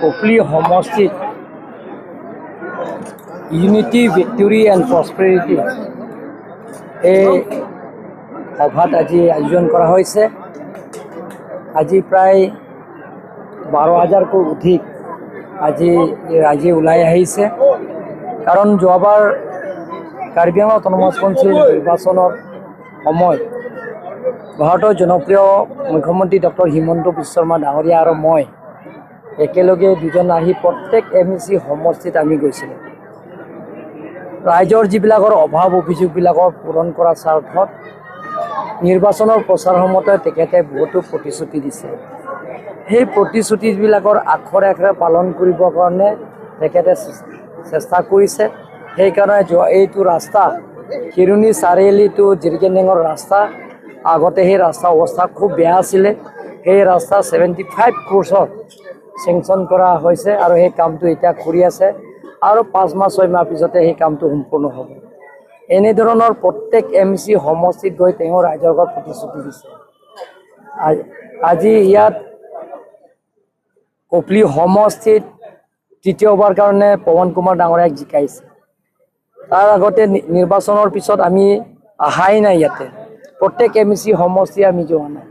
কপিলী সমষ্টিত unity, victory and prosperity এই সভাত আজি আয়োজন কৰা হৈছে। আজি প্ৰায় 12 হাজাৰকৈ অধিক আজি ৰাইজে ওলাই আহিছে। কাৰণ যোৱাবাৰ কাৰ্বি আংলং অট'নমাছ কাউন্সিল নিৰ্বাচনৰ সময়ত ভাৰতৰ জনপ্ৰিয় মুখ্যমন্ত্ৰী ডক্টৰ হিমন্ত বিশ্ব শৰ্মা ডাঙৰীয়া আৰু মই একেলগে দুজন আহি প্ৰত্যেক এমইচি সমষ্টিত আমি গৈছিলোঁ। ৰাইজৰ যিবিলাকৰ অভাৱ অভিযোগবিলাকৰ পূৰণ কৰাৰ স্বাৰ্থত নিৰ্বাচনৰ প্ৰচাৰ সময়তে তেখেতে বহুতো প্ৰতিশ্ৰুতি দিছে। সেই প্ৰতিশ্ৰুতিবিলাকৰ আখৰে আখৰে পালন কৰিবৰ কাৰণে তেখেতে চেষ্টা কৰিছে। সেইকাৰণে যোৱা এইটো ৰাস্তা, শিৰণি চাৰিআলি টু জিৰিকেন্দেঙৰ ৰাস্তা, আগতে সেই ৰাস্তাৰ অৱস্থা খুব বেয়া আছিলে। সেই ৰাস্তা 75 ক্ৰ'ৰ্ছত চেংচন কৰা হৈছে আৰু সেই কামটো এতিয়া কৰি আছে আৰু 5 মাহ 6 মাহ পিছতে সেই কামটো সম্পূৰ্ণ হ'ব। এনেধৰণৰ প্ৰত্যেক এমইচি সমষ্টিত গৈ তেওঁ ৰাইজৰ আগত প্ৰতিশ্ৰুতি দিছে। আজি ইয়াত কপিলী সমষ্টিত তৃতীয়বাৰ কাৰণে পৱন কুমাৰ ডাঙৰীয়াক জিকাইছে। তাৰ আগতে নিৰ্বাচনৰ পিছত আমি অহাই নাই ইয়াতে। প্ৰত্যেক এমইচি সমষ্টি আমি যোৱা নাই।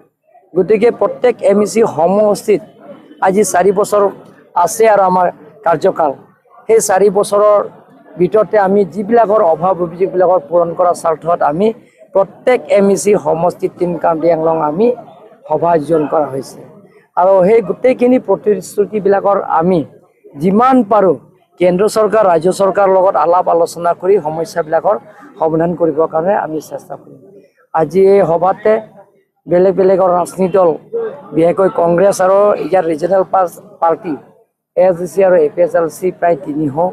গতিকে প্ৰত্যেক এমইচি সমষ্টিত আজি 4 বছৰ আছে আৰু আমাৰ কাৰ্যকাল, সেই 4 বছৰৰ ভিতৰতে আমি যিবিলাকৰ অভাৱ অভিযোগবিলাকৰ পূৰণ কৰাৰ স্বাৰ্থত আমি প্ৰত্যেক এমইচি সমষ্টিত টিম কাৰ্বি আংলং আমি সভা আয়োজন কৰা হৈছে। আৰু সেই গোটেইখিনি প্ৰতিশ্ৰুতিবিলাকৰ আমি যিমান পাৰোঁ কেন্দ্ৰ চৰকাৰ, ৰাজ্য চৰকাৰৰ লগত আলাপ আলোচনা কৰি সমস্যাবিলাকৰ সমাধান কৰিবৰ কাৰণে আমি চেষ্টা কৰিম। আজি এই সভাতে বেলেগ বেলেগৰ ৰাজনীতি দল, বিশেষকৈ কংগ্ৰেছ আৰু ইয়াৰ ৰিজনেল পাৰ্টি এছডিচি আৰু এপিএছএলচি প্ৰায় 300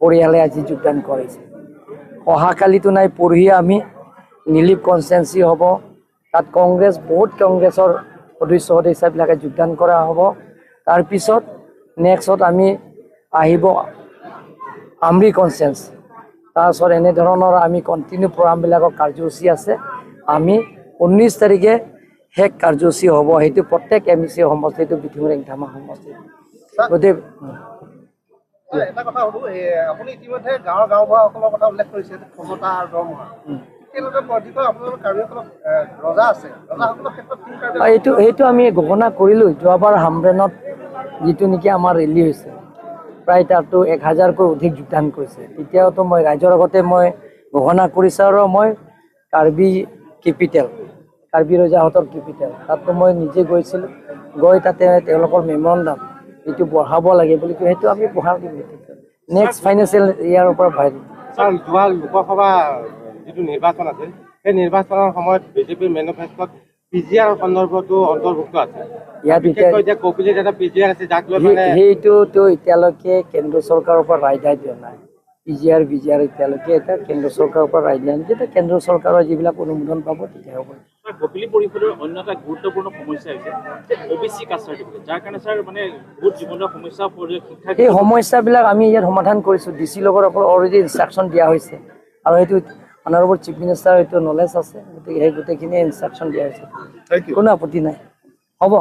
পৰিয়ালে আজি যোগদান কৰিছে। অহাকালিতো নাই, পৰহি আমি নিলিপ কনষ্টিটুৱেঞ্চি হ'ব। তাত কংগ্ৰেছ, বহুত কংগ্ৰেছৰ সদস্য সদস্যাবিলাকে যোগদান কৰা হ'ব। তাৰপিছত নেক্সট আমি আহিব আমৰি কনষ্টিটুৱেঞ্চি। তাৰপিছত এনেধৰণৰ আমি কণ্টিনিউ প্ৰগ্ৰামবিলাকৰ কাৰ্যসূচী আছে। আমি 19 তাৰিখে শেষ কাৰ্যসূচী হ'ব, সেইটো প্ৰত্যেক এমইচি সমষ্টিটো বিথুং ৰেংথামা সমষ্টিত। গতিকে এটা কথা সুধো, আপুনি ইতিমধ্যে গাঁৱৰ গাঁওবুঢ়াসকলৰ কথা উল্লেখ কৰিছে, ক্ষমতা আৰু দৰমহা। তেওঁলোকে যিটো আপোনালোকৰ কাৰ্বিসকলক ৰজা আছে, ৰজাসকলৰ ক্ষেত্ৰত টিম কাৰ্বি এইটো সেইটো আমি ঘোষণা কৰিলোঁ। যোৱাবাৰ হামৰেণত যিটো নেকি আমাৰ ৰেলী হৈছে, প্ৰায় তাতো 1000কৈ অধিক যোগদান কৰিছে। তেতিয়াওতো মই ৰাইজৰ আগতে মই ঘোষণা কৰিছোঁ আৰু মই কাৰ্বি কেপিটেল, কাৰ্বি ৰজাহঁতৰ কেপিটেল, তাততো মই নিজে গৈছিলোঁ। গৈ তাতে তেওঁলোকৰ মেমৰেণ্ডাম যিটো বঢ়াব লাগে বুলি কৈ, সেইটো আমি বঢ়াই দিম। সেইটো নেক্সট ফাইনেন্সিয়েল ইয়াৰৰ পৰা বঢ়াই দিম। ছাৰ, যোৱা লোকসভা যিটো নিৰ্বাচন আছিল, সেই নিৰ্বাচনৰ সময়ত বিজেপিৰ মেনিফেষ্টত পিজিআৰ সন্দৰ্ভতো অন্তৰ্ভুক্ত আছে। ইয়াত এতিয়া বিশেষকৈ এতিয়া কপিলীত এটা পিজিআৰ আছে, যাক লৈ মানে সেইটোতো এতিয়ালৈকে কেন্দ্ৰ চৰকাৰৰ পৰা ৰায়দান দিয়া নাই। পিজিআৰ বিজিআৰ এতিয়ালৈকে এটা কেন্দ্ৰ চৰকাৰৰ পৰা ৰায় দিয়া নাই। যেতিয়া কেন্দ্ৰ চৰকাৰৰ যিবিলাক অনুমোদন পাব, তেতিয়া হ'ব। ছাৰ, কপিলী পৰিষদৰ অন্য এটা গুৰুত্বপূৰ্ণ সমস্যা হৈছে যে অ'বিচি কাষ্ট চাৰ্টিফিকেট, যাৰ কাৰণে ছাৰ মানে বহুত জীৱনৰ সমস্যা পৰে শিক্ষা। সেই সমস্যাবিলাক আমি ইয়াত সমাধান কৰিছোঁ। ডি চি লগত অকল অলৰেডি ইনষ্ট্ৰাকশ্যন দিয়া হৈছে আৰু সেইটো অনাৰেবল চিফ মিনিষ্টাৰ সেইটো নলেজ আছে। গতিকে সেই গোটেইখিনি ইনষ্ট্ৰাকশ্যন দিয়া হৈছে, কোনো আপত্তি নাই, হ'ব।